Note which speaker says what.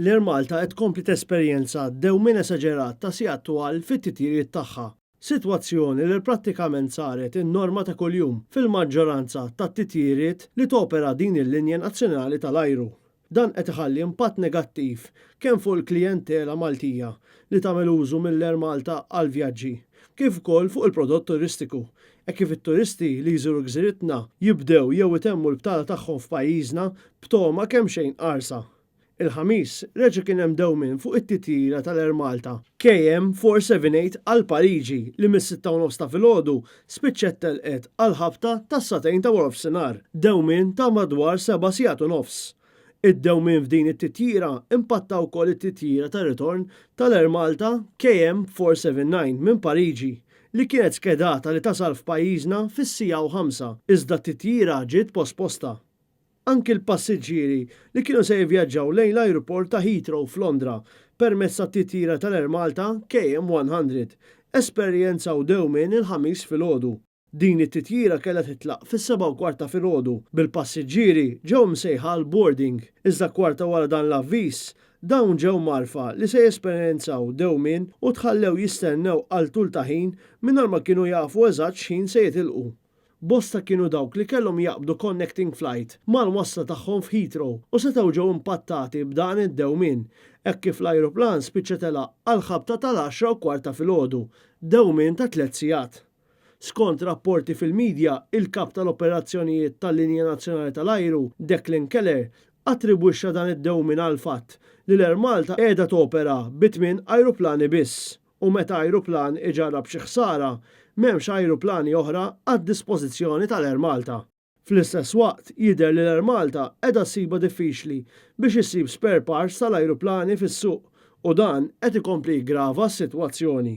Speaker 1: L-Air Malta qed tkompli tesperjenza dewmien esaġerat ta' sigħat twal fit-titjiriet tagħha. Sitwazzjoni li prattikament saret in-norma ta' kuljum fil-maġġoranza tat-titjiriet li topera din il-linja nazzjonali tal-ajru. Dan qed iħalli impatt negattiv kemm fuq il-klijentela Maltija li tagħmel użu mill-Air Malta għall-vjaġġi, kif ukoll fuq il-prodott turistiku, hekk kif it-turisti li jżuru gżiritna jibdew jew itemmu l-btala tagħhom f'pajjiżna b'togħma kemxejn qarsa. Il-Ħamis reġa' kien hemm dewmien fuq it-titjira tal-Air Malta KM 478 għal Pariġi li mis-sitta u nofs ta' filgħodu spiċċet telqet għall-ħabta tas-sagħtejn ta' waranofsinhar, dewmien ta' madwar seba' sigħat u nofs. Id-dewmien f'din it-titjira impatta wkoll it-titjira ta' ritorn tal-Air Malta KM 479 minn Pariġi li kienet skedata li tasal f'pajjiżna fis-siegħa u ħamsa iżda t-titjira ġiet posposta. Anki l-passiġġieri li kienu se jivvjaġġaw lejn l-ajruport ta' Heathrow f'Londra permezz tat-titjira tal-Air Malta KM100 esperjenzaw dewmien il-Ħamis filgħodu. Din it-titjira kellha titlaq fis-sebgħa u kwart ta' filgħodu, bil-passiġġieri ġew imsejħa għall-boarding, iżda kwarta wara dan l-avviż, dawn ġew mgħarrfa li se jesperjenzaw dewmien u tħallew jistennew għal tul ta' ħin mingħajr ma kienu jafu eżatt x'ħin se jitilqu. Bosta kienu dawk li kellhom jaqbdu connecting flight mal-wasla tagħhom f'Heathrow u setgħu ġew impattati b'dan id-dewmien, hekk kif l-ajruplan spiċċa telaq għall-ħabta tal-għaxra u kwart ta' filgħodu, dewmien ta' tlett sigħat. Skont rapporti fil-midja, il-Kap tal-Operazzjonijiet tal-Linja Nazzjonali tal-Ajru, Declan Keller, attribwixxa dan id-dewmien għall-fatt li l-Air Malta qiegħda topera bi tmien ajruplani biss. U meta ajruplan iġarrab xi ħsara, m'hemmx ajruplani oħra għad-dispożizzjoni tal-Air Malta. Fl-istess waqt, jidher li l-Air Malta qiegħda ssibha diffiċli biex issib spare parts tal-ajruplani fis-suq u dan qed ikompli jiggrava s-sitwazzjoni.